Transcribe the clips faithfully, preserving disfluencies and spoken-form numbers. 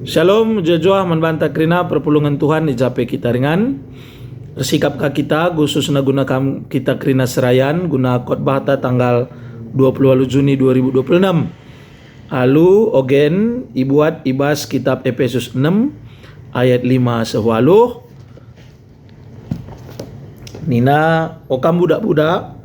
Shalom, mejuah-juah man banta kerina perpulungen Tuhan i ja pe kita ringan. Ersikap ka kita, khususna guna kam kita kerina serayan, guna khotbahta tanggal dua puluh waluh Juni dua ribu dua puluh enam. Alu ogen ibuat i bas kitab Epesus enem ayat lima seh waluh. Nina, "O kam budak-budak,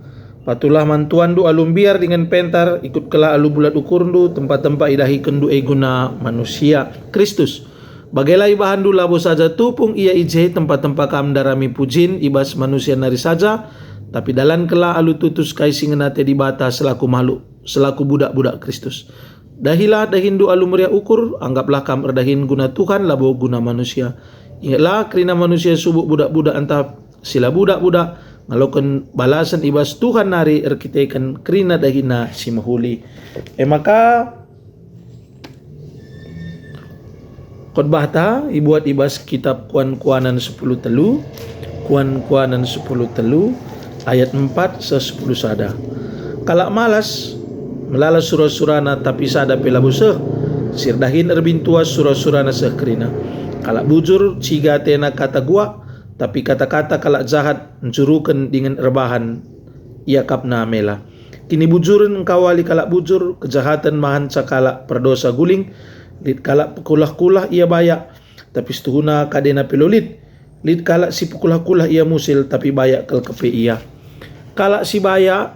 patuhlah man tuanndu alu mbiar dingen pentar, ikutkelah alu bulat ukurndu, tempa-tempa idahikenndu e guna manusia Kristus. Bagela ibahanndu labo saja tupung ia i je tempa-tempa kam ndarami pujin i bas manusia nari saja, tapi dalankenlah alu tutus kai si ngena ate Dibata selaku makhluk, selaku budak-budak Kristus. Dahilah dahinndu alu meriah ukur, anggaplah kam erdahin guna Tuhan, labo guna manusia. Ingetlah, kerina manusia subuk budak-budak ntah si la budak-budak, ngaloken balasen i bas Tuhan nari erkiteken kerina dahinna si mehuli." E maka, khotbahta ibuat i bas kitab Kuan-kuanen sepuluh telu, Kuan-kuanen sepuluh telu, ayat empat seh sepuluh sada. Kalak malas melala sura-surana, tapi sada pe labo seh. Si erdahin erbintuas sura-surana seh kerina. Kalak bujur ciga atena kata guak, tapi kata-kata kalak jahat ncuruken dingen erbahan iakapna mela. Kinibujuren engkawali kalak bujur, kejahaten mahanca kalak perdosa guling. Lit kalak pekulah-kulah ia bayak, tapi situhuna kadena pe la lit. Lit kalak si pekulah-kulah ia musil, tapi bayak kal kepe ia. Kalak si bayak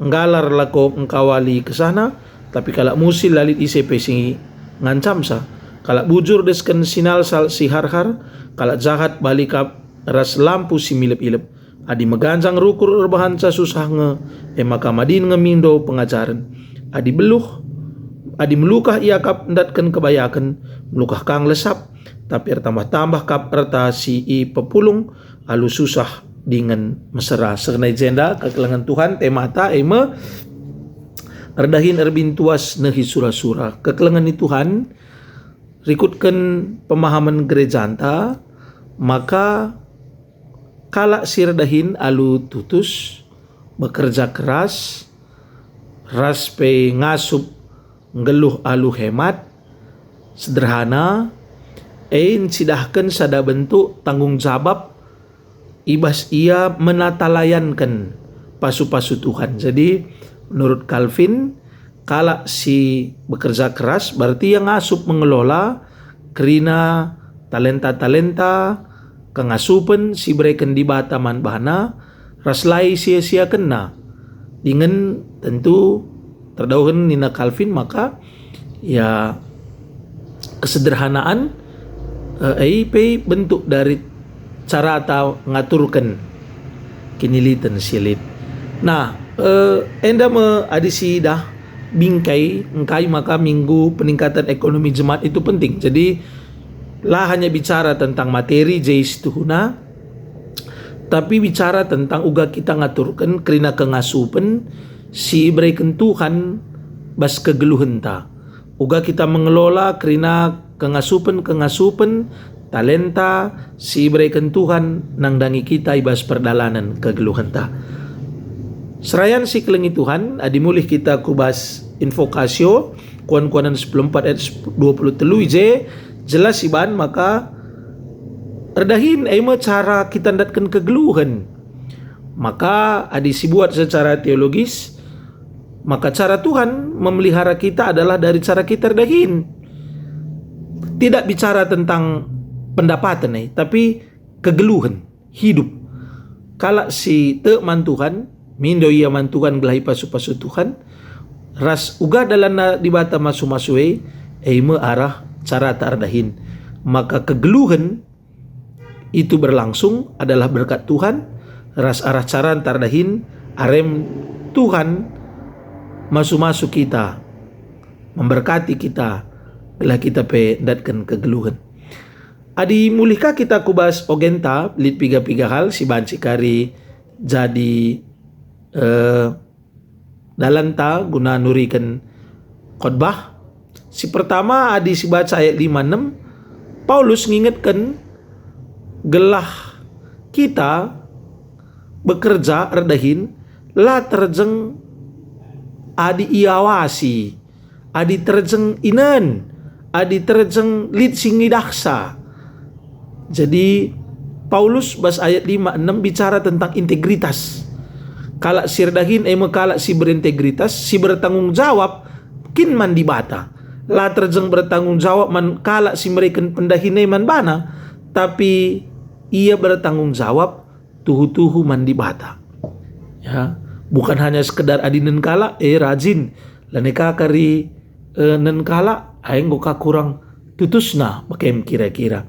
nggalar lako engkawali kesahna, tapi kalak musil la lit ise pe si ngancamsa. Kalak bujur desken sinalsal si harhar, kalak jahat bali kap ras lampu si milep-ilep. Adi meganjang rukur erbahanca susah nge, e maka madin nge mindo pengajaren. Adi beluh, adi melukah iakap ndatken kebayaken, melukah ka nge lesap, tapi ertambah-tambah kap erta si ipepulung alu susah dingen mesera. Seh i jenda kekelengen Tuhan, temata e me erdahin erbintuas nehi sura-sura. Kekelengen ni Tuhan, rikutken pemahamen gerejanta, maka kalak si erdahin alu tutus, bekerja keras, ras pe ngasup nggeluh alu hemat, sederhana, e ncidahken sada bentuk tanggung jabap i bas ia menatalayanken pasu-pasu Tuhan. Jadi, menurut Calvin, kalak si bekerja keras berarti ia ngasup mengelola kerina talenta-talenta kengasupen si ibereken Dibata man bana, ras la isia-siakenna. Dingen tentu terdauhen nina Calvin maka, ya, kesederhanaan, eh, e pe bentuk dari carata ngaturken kiniliten si lit. Nah, eh, enda me adi siidah bingkai engkai maka minggu peningkatan ekonomi jemaat itu penting. Jadi, la hanya bicara tentang materi je situhuna, tapi bicara tentang uga kita ngaturken kerina kengasupen si ibereken Tuhan bas kegeluhenta. Uga kita mengelola kerina kengasupen-kengasupen, talenta si ibereken Tuhan nandangi kita i bas perdalanen kegeluhenta. Serayan si kelengi Tuhan, adi mulih kita ku bas Invocatio, Kuan-kuanen sepuluh empat ayat dua puluh telu i je, jelas iban maka erdahin e me cara kita ndatken kegeluhen. Maka adi sibuat secara teologis, maka cara Tuhan memelihara kita adalah dari cara kita erdahin. Tidak bicara tentang pendapaten, eh, tapi kegeluhen, hidup. Kalak si tek man Tuhan, mindo ia man Tuhan gelah ipasu-pasu Tuhan, ras uga dalanna Dibata masu-masu e, e me arah carata erdahin. Maka kegeluhen itu berlangsung adalah berkat Tuhan, ras arah caranta erdahin, arem Tuhan masu-masu kita, memberkati kita, gelah kita pe ndatken kegeluhen. Adi mulih ka kita ku bas ogenta, lit piga-piga hal si banci kari jadi, eh, dalanta guna nuriken khotbah. Si pertama, adi sibaca ayat lima enem, Paulus ngingetken gelah kita bekerja erdahin la terjeng adi iawasi, adi terjeng inen, adi terjeng lit si ngidahsa. Jadi, Paulus bas ayat lima enem bicara tentang integritas. Kalak si erdahin e me kalak si berintegritas, si bertanggung jawab kin man Dibata. La terjeng bertanggung jawab man kalak si mereken pendahin e man bana, tapi ia bertanggung jawab tuhu-tuhu man Dibata. Ya, bukan hanya sekedar adi nen kalak, eh, rajin, lanai ka kari, eh, nen kalak, ai enggo ka kurang tutusna, bage me kira-kira.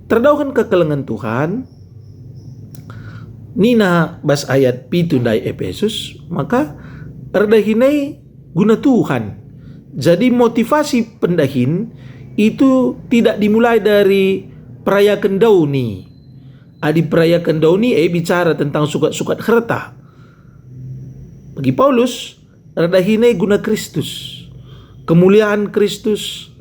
Terdauhen kekelengen Tuhan, nina bas ayat pitu ndai Epesus, maka erdahin e guna Tuhan. Jadi motivasi pendahin itu tidak dimulai dari perayaken doni. Adi perayaken doni e bicara tentang sukat-sukat herta. Bagi Paulus, erdahin e guna Kristus. Kemuliaan Kristus,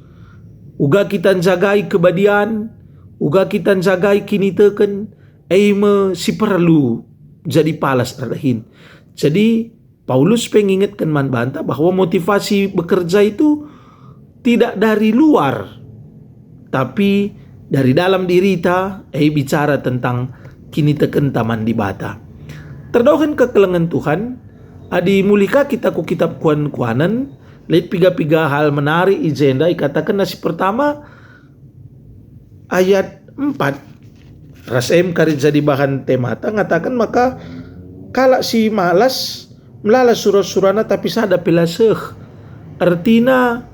uga kita njagai kebadian, uga kita njagai kiniteken, e me si perlu jadi palas erdahin. Jadi, Paulus pe ngingetken man banta bahwa motivasi bekerja itu tidak dari luar, tapi dari dalam dirita, e bicara tentang kinitekenta man Dibata. Terdauhen kekelengen Tuhan, adi mulih ka kita ku kitab Kuan-kuanen, lit piga-piga hal menarik i jenda ikatakenna. Si pertama, ayat empat, ras em kari jadi bahan temata, ngataken maka kalak si malas melala sura-surana tapi sada pe la seh. Ertina,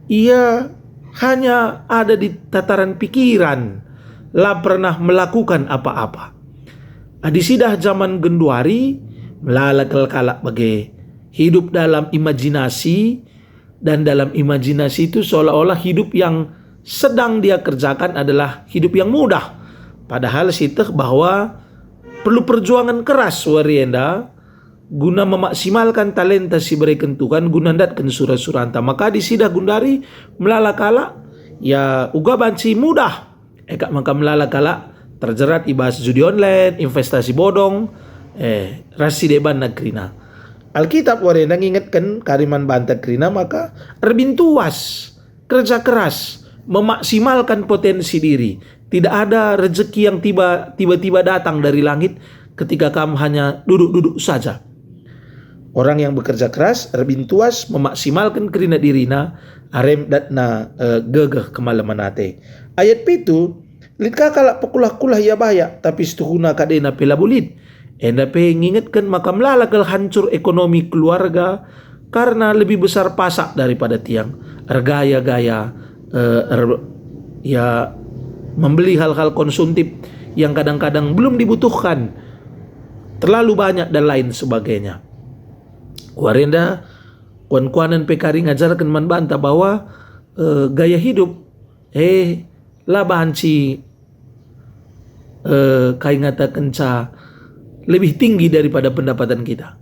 ia hanya ada di tataran pikiran, la pernah melakukan apa-apa. Adi sidah jaman genduari, melala kal kalak bage, hidup dalam imajinasi, dan dalam imajinasi itu seolah-olah hidup yang sedang dia kerjakan adalah hidup yang mudah. Padahal sieteh bahwa perlu perjuangan keras wari enda guna memaksimalkan talenta si ibereken Tuhan guna ndatken sura-suranta. Maka adi sidah genduari melala kalak, ya, uga banci mudah. E kap maka melala kalak terjerat i bas judi online, investasi bodong, eh, ras si debanna kerina. Alkitab wari enda ngingetken kari man banta kerina maka erbintuas, kerja keras, memaksimalkan potensi diri. Tidak ada rezeki yang tiba, tiba-tiba datang dari langit ketika kam hanya duduk-duduk saja. Orang yang bekerja keras, erbintuas, memaksimalken kerina dirina, arem datna, eh, gegeh kemalemen ate. Ayat pitu, lit ka kalak pekulah-kulah ia bayak, tapi situhuna kadena pe labo lit. Enda pe ngingetken maka melala kal hancur ekonomi keluarga karena lebih besar pasak daripada tiang. Ergaya-gaya, eh, er-, ya, membeli hal-hal konsumtif yang kadang-kadang belum dibutuhkan, terlalu banyak dan lain sebagainya. Wari enda, kuan-kuanen pe kari ngajarken man banta bahwa, eh, gaya hidup, eh, la banci, eh, kai ngatakenca lebih tinggi daripada pendapatan kita.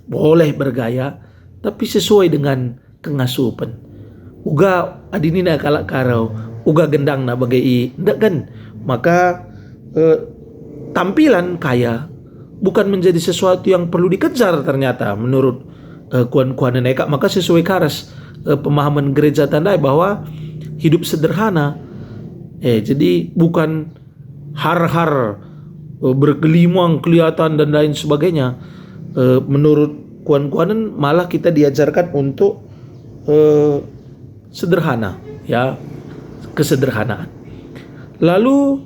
Boleh bergaya, tapi sesuai dengan kengasupen. Uga adi nina kalak Karo, uga gendangna bage i, ndak kan? Maka, eh, tampilan kaya bukan menjadi sesuatu yang perlu dikejar ternyata menurut, eh, kuan-kuanen e kap. Maka sesuai ka ras, eh, pemahaman gereja tandai bahwa hidup sederhana, eh, jadi bukan har-har, eh, bergelimang kelihatan dan lain sebagainya. Eh, menurut kuan-kuanen malah kita diajarkan untuk, eh, sederhana, ya, kesederhanaan. Lalu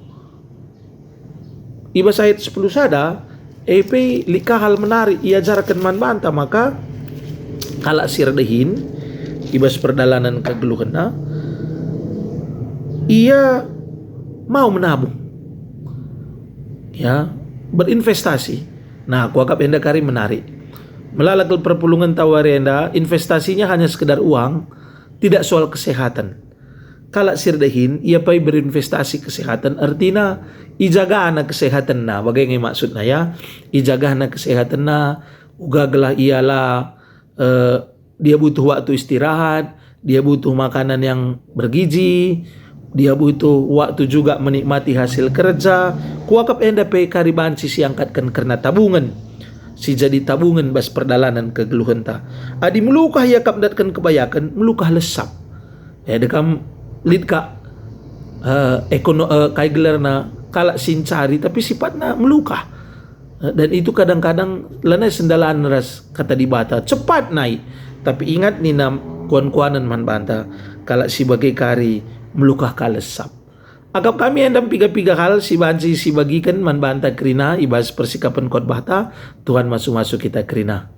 i bas ayat sepuluh sada, e pe lit ka hal menarik iajarken man banta maka kalak si erdahin i bas perdalanen kegeluhenna, ia mau menabung, ya, berinvestasi. Nah, kuakap enda kari menarik. Melala kal perpulungenta wari enda, investasinya hanya sekedar uang, tidak soal kesehatan. Kalak si erdahin, ia pe berinvestasi kesehatan, ertina ijagana kesehatenna, bage nge maksudna, ya. Ijagana kesehatenna, uga gelah ia la, eh, dia butuh waktu istirahat, dia butuh makanan yang bergizi, dia butuh waktu juga menikmati hasil kerja. Kuakap enda pe kari banci siangkatken kerna tabungen, si jadi tabungen bas perdalanen kegeluhenta. Adi melukah iakap ndatken kebayaken, melukah lesap. Eh, dekam Lit ka, eh, ekono-, eh, kai gelarna, kalak si ncari tapi sifatna melukah. Eh, dan itu kadang-kadang lanai sendalan ras Kata Dibata, cepat nai. Tapi ingat nina kuan-kuanen man banta, kalak si bage kari melukah ka lesap. Akap kami enda piga-piga hal si banci sibagiken man banta kerina i bas persikapen khotbahta. Tuhan masu-masu kita kerina.